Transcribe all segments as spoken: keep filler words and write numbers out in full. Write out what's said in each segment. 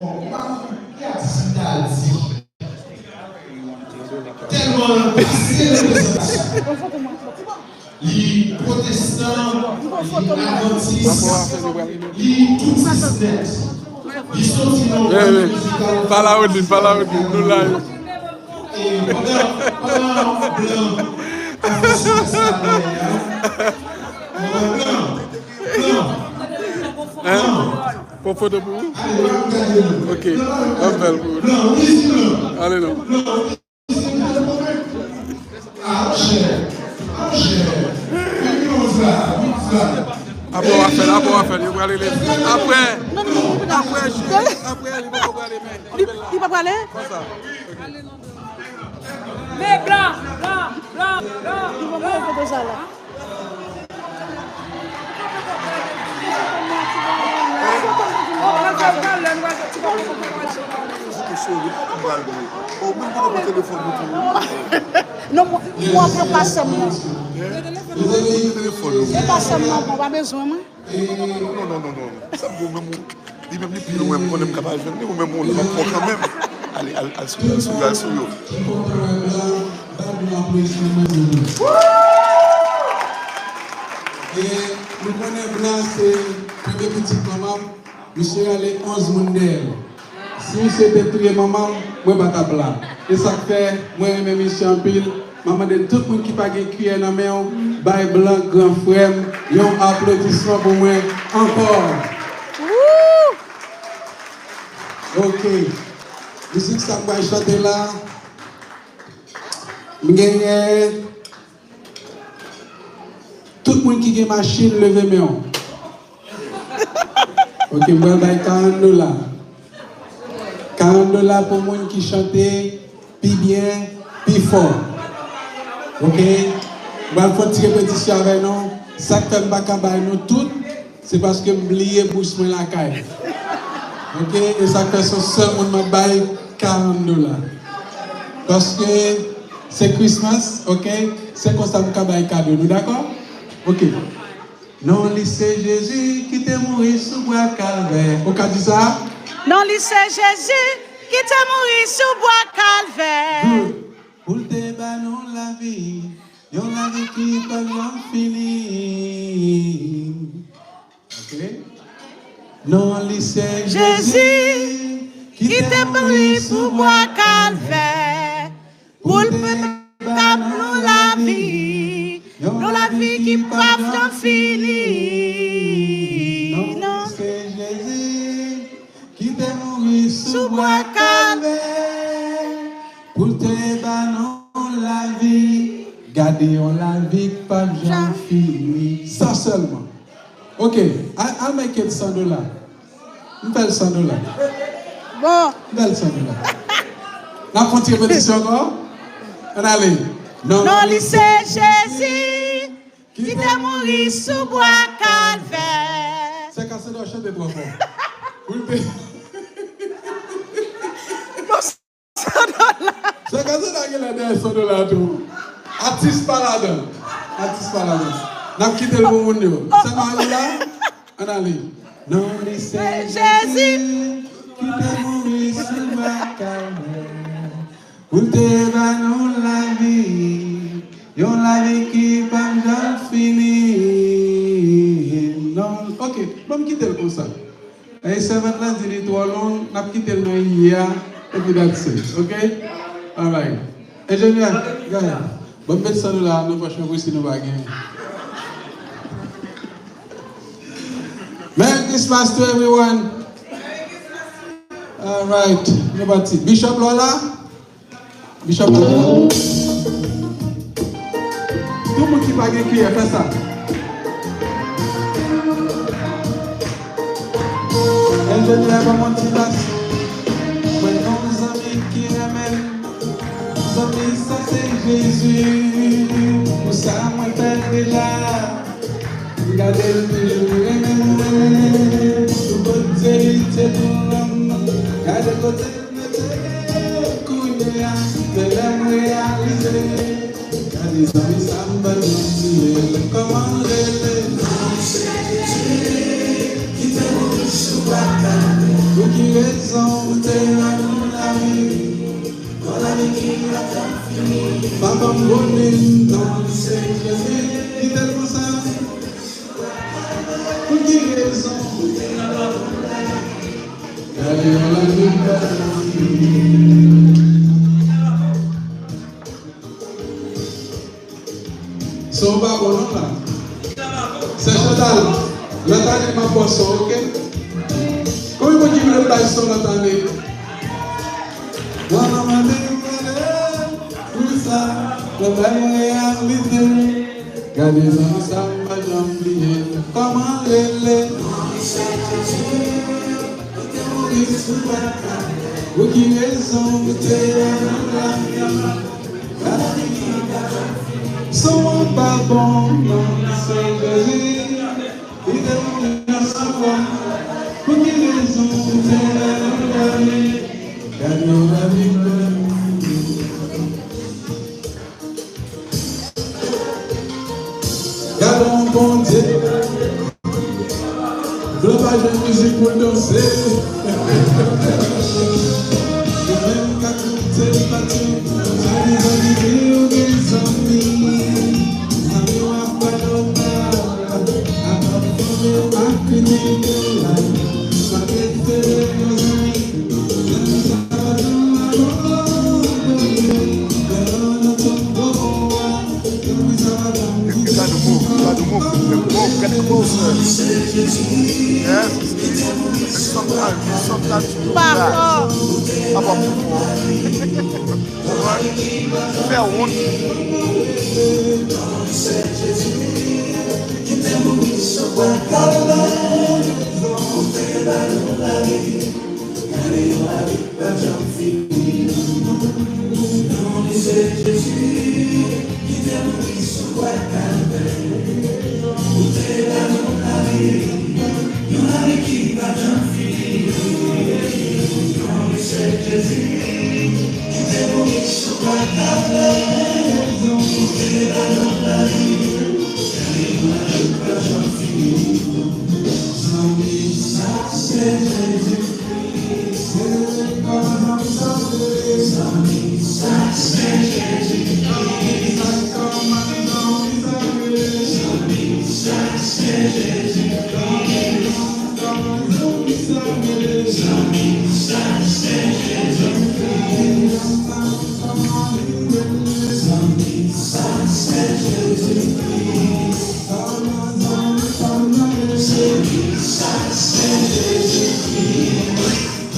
Ou pa konprann ki atis li t al di. Tèlman l pase reprezantasyon. Li pwotestan, li advantis, li tout sis nèt. Li soti nan yon mizikal. Pale a Odlin, pale a Odlin, nou la. E pandan, pandan blan ap fè sou sa la, blan, blan, blan. Pran foto pou ou? Ok, m ap fè l pou ou. Ale non. Apre w a fè l, apre w a fè l, yo prale li. Apre, apre, apre, li poko prale, men. Li, li pa prale? Konsa. Men blan, blan, blan, blan, blan. Non, mwen, mwen pran pase m nan. E pase m nan, mwen pa bezwen mwen. Non, non, non, non. Sa m di w menm, ou, li menm li pi lwen, m konnen m ka pa jwenn li, ou menm ou la, m ap pran kanmenm. Ale, al, al sou yo, al sou yo, al sou yo. E nou konnen blan se premye pitit manman m, misye rale onz moun dèyè l. Si misye te touye manman m, mwen pa t ap la. E sa k fè mwen renmen misye anpil. M ap mande tout moun ki pa gen kiyè nan men w, bay blan gran frè m yon aplodisman pou mwen ankò. Ok. Mizik sa m pral chante la, m genyen tout moun ki gen machin, leve men w. Ok, m pral bay karant dola. Karant dola pou moun ki chante pi byen, pi fò. Ok? M pral fè yon ti repetisyon avè nou. Sa k fè m pa ka bay nou tout, se paske m bliye bous mwen lakay. Ok? E sa k fè se yon sèl moun m ap bay karant dola. Paske se Christmas, ok? Se konsa m ka bay kado nou, dakò? Ok. Non li se Jezi ki te mouri sou bwa Kalvè. Ou ka di sa? Non li se Jezi ki te mouri sou bwa Kalvè. Good. Pou l te ba nou lavi, yon lavi ki p ap janm fini. Ok? Non li se Jezi ki te mouri sou bwa Kalvè. Pou l pe ba nou lavi, yon lavi ki p ap janm fini. Non se Jezi ki te mouri sou bwa Kalvè, pou l te ba nou lavi. Gade yon lavi k p ap janm fini. Sa sèlman. Ok, al, al make it san dola. M fè l san dola. Bon. M fè l san dola. N ap fè yon ti repetisyon ankò? Ann ale. Non li se Jezi ki te mouri sou bwa Kalvè. Se ka se dwa chante twò fò. Wi, pe- San dola. Sa ka se ta gen la dèyè san dola tou. Atis pa ladan. Atis pa ladan. N ap kite l pou moun yo. Sè Mari la, ann ale. Non li se Jezi ki te mouri sou bwa Kalvè. Pou l te ba nou lavi. Yon lavi ki p ap janm fini. Non, ok, ban m kite l konsa. E sèvant lan di li twò long, n ap kite l nan I A, epi that's it, ok? Alright. Enjenyè, gade. Bon, m met san dola nan pòch mwen pou si nou pa gen. Merry Christmas to everyone. Alright, nou pati. Bishop, lò la? Bishop, tout moun ki pa gen kiyè, fè sa. Enjenyè, ban mwen ti bas. Mwen gen yon zanmi ki renmen m. Zanmi sa se Jezi. Pou sa mwen fè deja. M gade l toujou renmen mwen. Sou kote li te pou lòm. Gade kote Kounye a, se lè m reyalize. Gade zanmi sa m pa t janm bliye l. Kòman l rele? Pou ki rezon Papa m konnen m nan se Jezi. Kite l konsa. Pou ki rezon? Gade yon lagrim. Son pa bon non la. Sè Chantal, lòt ane m ap ba w son, oke? Konbyen moun ki vle m bay son lòt ane? Mwen, mwen, mwen, mwen, mwen, pou sa, mwen bay mwen reyalite. Gade zanmi sa m pa janm bliye. Kòman l rele? Pou ki rezon ou te la? Son an pa bon, non, se Jezi ki te mouri nan sa kwa. Pou ki rezon ou te la? Gade yon lavi. Gade yon Bondye. Blan pa jwenn mizik pou l danse. Yo menm ka koute l pati. Swadizan li di ou gen zanmi. Zanmi w ap pale w mal. Ap ap fòme w ap kritike w la. Pa prefere yon zanmi. Gade move, gade move, move, gade move. Yes, it's sometimes, it's sometimes you do that. Apa pou fò. Fè wont.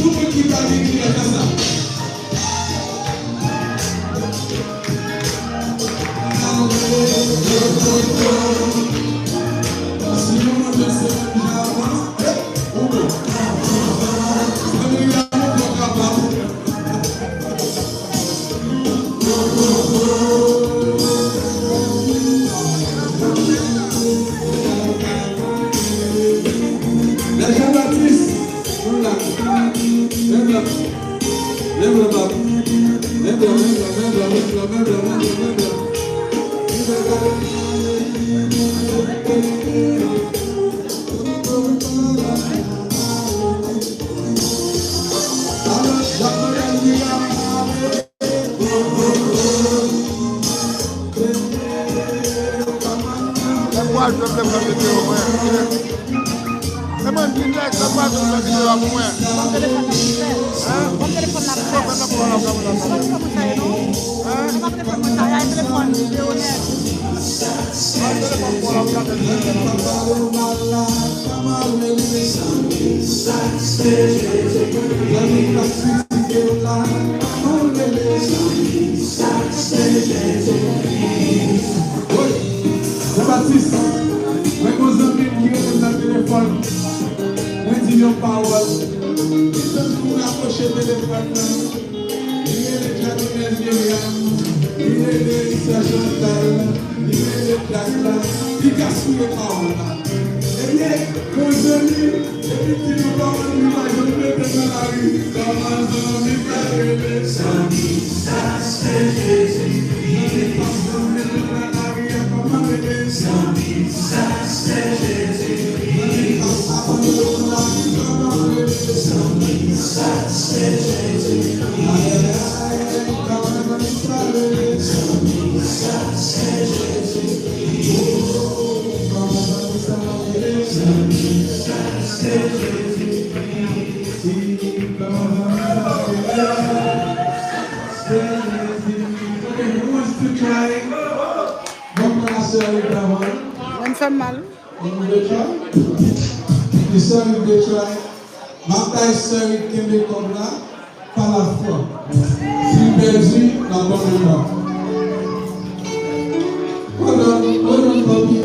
Tout moun ki pa gen kiyè fè sa. Si nou manje semèn jan avan, ou bon. Semèn jan avan, ou bon kapab. Lè Jean Baptiste, nou la. Lève la. Lève la, papa. Lève la, lève la, lève la, lève la, lève la, lève la. Lève la, lève la, lève la, lève la. Eman, ki nèg sa pa sou fè videyo a pou mwen? Ban m telefòn nan, Jifè. Ban m telefòn nan, Jifè. Ban m telefòn nan, Jifè. Ban m telefòn nan, Jifè. Ban m telefòn nan, Jifè. Ban m telefòn nan, Jifè. Ban m telefòn nan, Jifè. Jean Baptiste, mwen gon zanmi m ki rele m nan telefòn. Mwen di l yon pawòl. Li tankou rapwoche telefòn nan. Li rele Jacqueline Miriam. Li rele Richard Chantal. Li rele Jack la. Li gaspiye pawòl la. Ebyen, gon zanmi, depi ti nou pawòl li pa janm mete nan lari. Kòman zanmi sa rele? Zanmi sa se Jezi Kris. Zanmi pa janm mete nan lari a, kòman rele? Zanmi sa se Jezi Kris. Zanmi pa janm mete nan lari, kòman rele? Zanmi sa se Jezi Kris. Zanmi sa rele? Mwen fè m mal. Ann gwo try. Li sè Ruth gwo try. M ap bay sè Ruth kenbe kòb la pa lafwa. Si l pèdi, l ap ban mwen bal. Hold on, hold on, papi.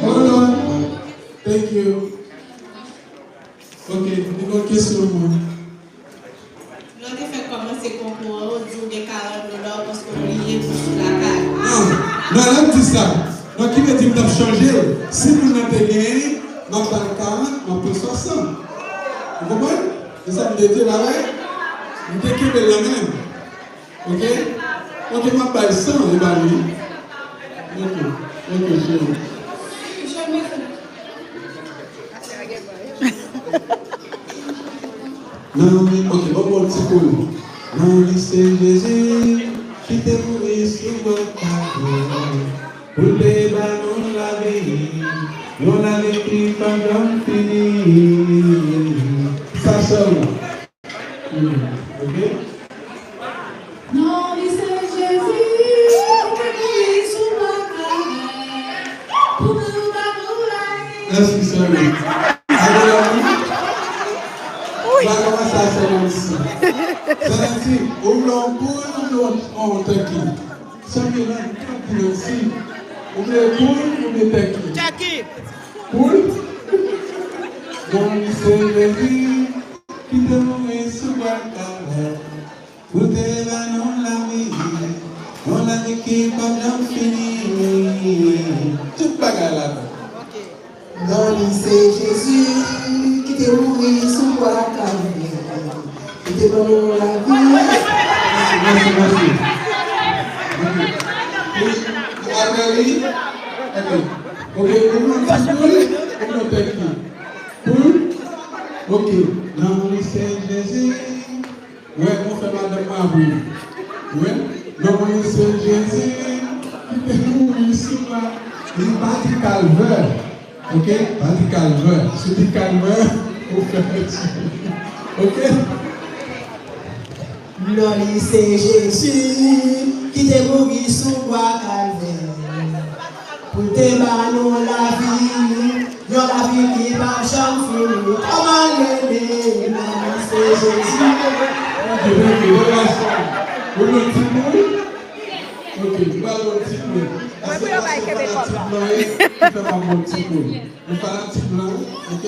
Hold on. Thank you. Ok, li gen yon kesyon pou mwen. Lè w te fèk kòmanse konkou an, yo di w gen karant dola, w paske w bliye pou sou lakay. Non, non, lè m di sa, non, ki vle di m t ap chanje l. Si moun nan te genyen, m ap ba l karant, m ap pran swasant. Ou konprann? Se sa m te di, pa vre? M te kenbe l nan men m. Ok? Ok, m ap bay san e ba li. Ok, ok, cheri. Nan li, ok, ban m yon ti kou. Nan li se Jezi ki te mouri sou bò Kalvè. Pou l te ba nou lavi, yon lavi ki p ap janm fini. Sa sèlman. Ok? Non, li se Jezi, ki mouri sou bò Kalvè, pou nou ba nou lavi. Mèsi, sè Ruth. Alelouya. Wi. Ba kòmanse a sè Nancy. Sè Nancy, ou vle yon poul, ou vle yon, yon tèki? Sè Nancy, Nancy, ou vle poul, ou vle tèki? Tèki. Poul? Non, li se Jezi. Ki te mouri sou bò Kalvè, pou te ba nou lavi, yon lavi ki p ap janm fini. Tout bagay ladan. Non, li se Jezi ki te mouri sou bò Kalvè, ki te ban nou lavi. Mèsi, mèsi, mèsi. Ok. E, e apre li, ok. Ok, ou nan ti poul, ou nan tèki. Poul? Ok. Non, li se Jezi. Wè, mwen fè madanm mwen apre. Wè, non, mwen se Jezi ki te mouri sou la. Li pa di Kalvè. Ok? Pa di Kalvè. Si w di Kalvè, ou fè mèsi. Ok? Non, li se Jezi ki te mouri sou bwa Kalvè. Pou l te ba nou lavi, yon lavi ki p ap janm fini. Kòman l rele? Nan li se Jezi. Ok, ok, relasyon. Ou nan ti poul? Ok, ou pa nan ti poul. Mwen pou yo bay kenbe kòb la. Ki fè pa bon ti poul. Ou pa nan ti poul, ok?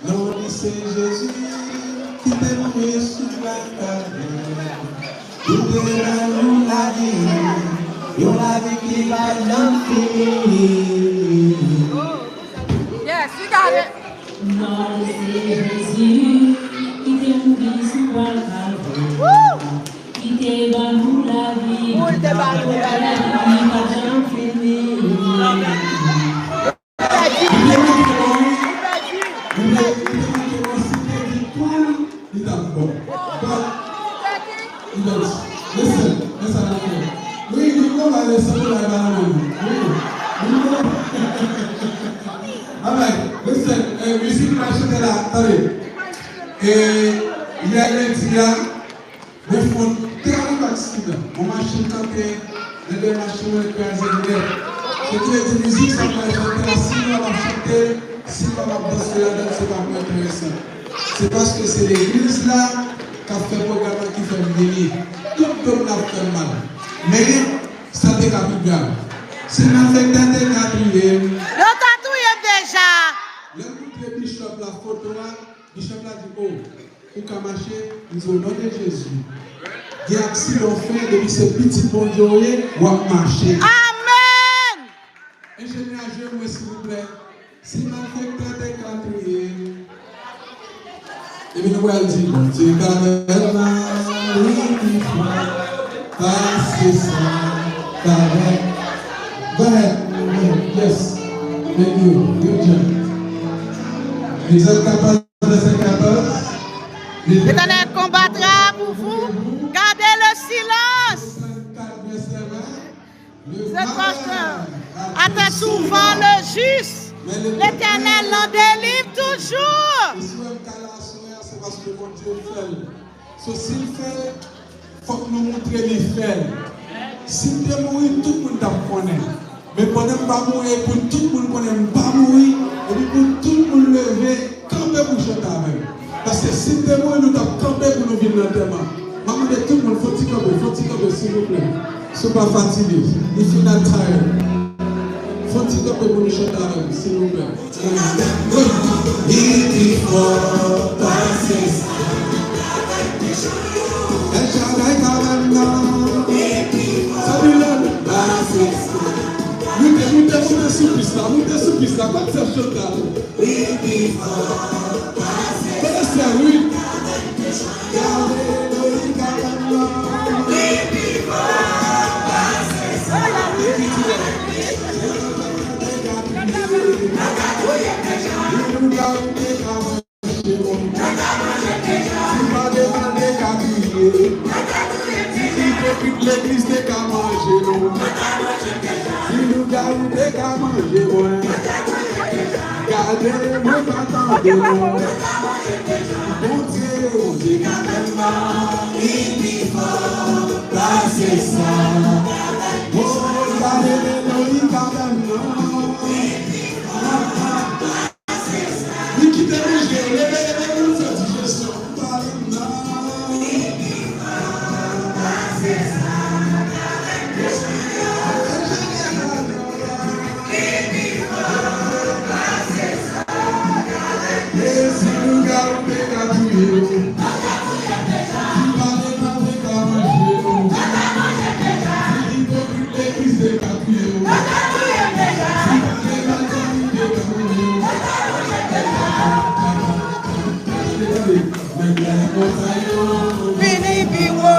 Non, li se Jezi ki te mouri sou bwa Kalvè. Pou te ba nou lavi, yon lavi ki pa janm fini. Yes, you got it. Non, se Jezi ki te mouri sou bwa Kalvè, ki te ba nou lavi, pou l te ba nou lavi ki pa janm fini. Li te manke bon wi. Li te, li te manke bon, si te di tou, li t ap bon. But, but, listen, men sa n ap fè. Wi, li bon, ba leson pou la ba nan men nou. Wi, li bon. Alright, listen, eh, mizik m ap chante la, tande. E, yè lendi a, Mwen fè yon tèlman aksidan. Yon machin kanpe, yon dèyè machin mwen kraze nèt. Se ki vle di mizik sa mwen chante la, si nou pa p ap chante, si nou pa p ap danse ladan l, se pa pou enterese. Se paske se legliz la k ap fè pwogram nan ki fè m vini. Tout do m ap fè m mal. Men, sa te ka pi grav. Si malfektè te ka touye m. Yo ta touye m deja. Lè m montre bishop la foto a, bishop la di, o, ou ka mache, m di, o non de Jezi. Gen aksidan w fè, depi se pitit Bondye w ye, w ap mache. Amèn! Enjenyè a jwe mwen, silvouplè. Si malfektè te ka touye m. Epi nou pral di, Bondye ka fè mari ki fè pase sa, ka fè. Go ahead. Yes. Thank you. Good job. Egzòd katòz. Vèsè katòz. L'Éternel combattra pour vous. Gardez le silence. C'est parce que atteint souvent le juste, l'Éternel l'en délivre toujours. E si w wè m ka la aswè a, se paske Bondye fè l. So, si l fè l, fòk nou montre li fè l. Si m te mouri, tout moun t ap konnen. Men pandan m pa mouri, pou tout moun konnen m pa mouri, epi pou tout moun leve, kanpe pou chante avè m. Paske si m te mouri, nou t ap kanpe pou nou vin nan antèman. M ap mande tout moun, fè yon ti kanpe, fè yon ti kanpe, silvouplè. Si w pa fatige, if you not tired, fè yon ti kanpe pou nou chante avè m, silvouplè. Li pi fò pase sa. El Shaddai ka ban nan. Samuel. Moute, moute, moute sou pis la, moute sou pis la. Kot sè Chantal? Li pi fò pase sa. Kote sè Ruth? Gade, Elohim ka ban nan. Li pi fò pase sa. Li pi fò. Si pa te mal te ka kriye. Si ipokrit legliz te ka manje nou. Si lougawou te ka manje mwen. Gade, mwen pa tande nou. Bondye, Bondye ka fè m mal. Li pi fò pase sa. Oh, gade, Elohim ka fè m mal. Li kite manje, leve, leve, leve, fè ti jesyon. E si lougawou te ka touye w, si pa te ka, te ka manje w, si ipokrit legliz te ka touye w, si pa te ka, te ka manje w. Vini pi wo.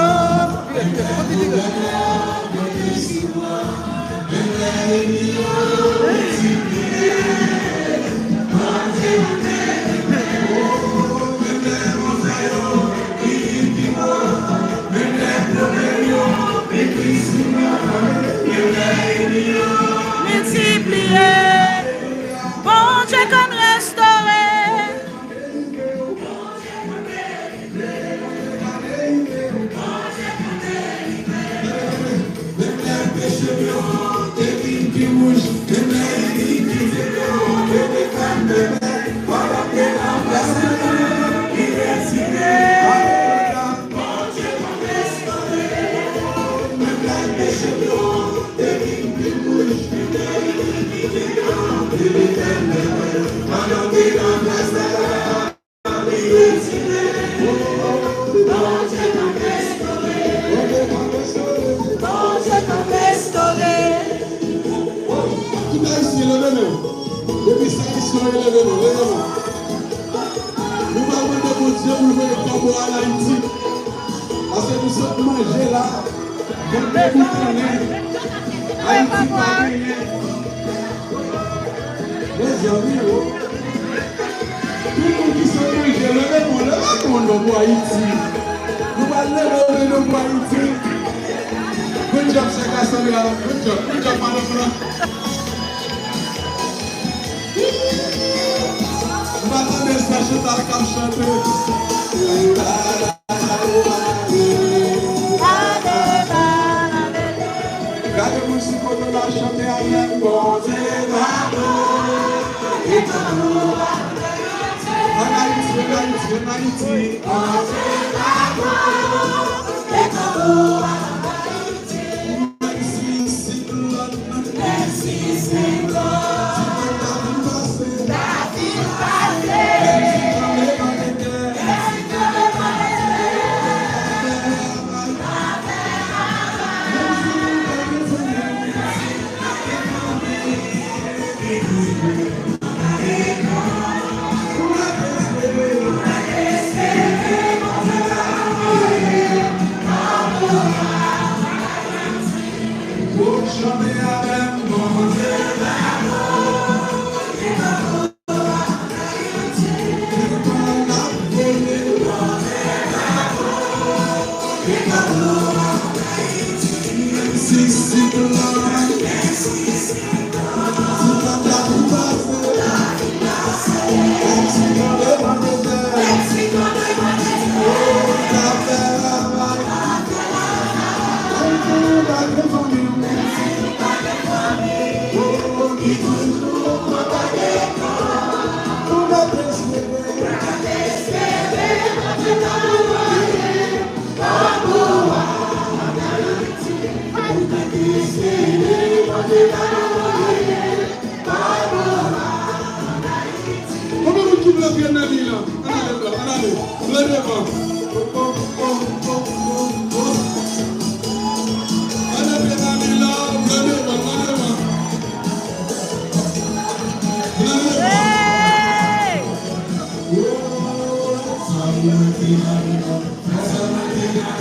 Miltipliye. Bondye konn restore. Bondye ka restore. Tout Ayisyen, leve men w. Depi se Ayisyen, leve men w, leve men w. Nou pral mande Bondye pou l voye kòb ou al Ayiti. Paske nou sot manje la, nou deboutonnen. Ayiti pa genyen. Mezanmi, o. Tout moun ki sot manje, leve men w, leve men w non pou Ayiti. Nou pral leve men nou pou Ayiti. Good job, chè Cassandra. Good job, good job, madanm lan. Nou pa tande sè Chantal k ap chante. Gade moun sou kote w la, chante avè m. Bondye pa bon. Ann Ayiti, ann Ayiti, ann Ayiti. Bondye pa bon.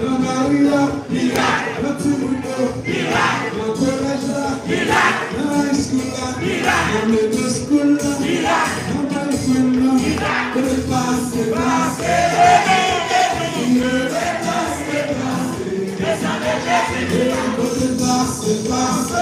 Nan kay la, nan timoun yo, nan kolèj la, nan high school la, nan middle school la, nan boyfriend la, kote pase, pase, kote pase, pase, kote pase, pase.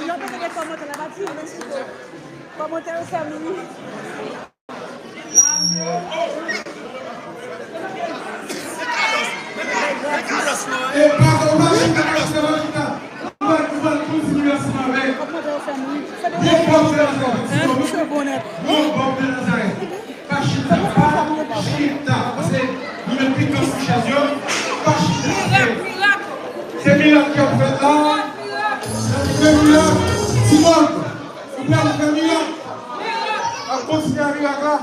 Yo pete gen kòmantè la, pa di yo nan sou kòmantè yo, sa nou. E pa, ou pa chita, ou pa chita. Ou va, ou va kontinye ansanm avèk. Kòmantè yo, sa nou. Gwo bòf de Nazarèt. Gwo bòf de Nazarèt. Pa chita, pa chita. Paske nou met pikan sou chèz yo. Pa chita. Se mirak k ap fèt la. Fè mirak. Simon, ou prè pou fè mirak? Ap kontinye a mirak la.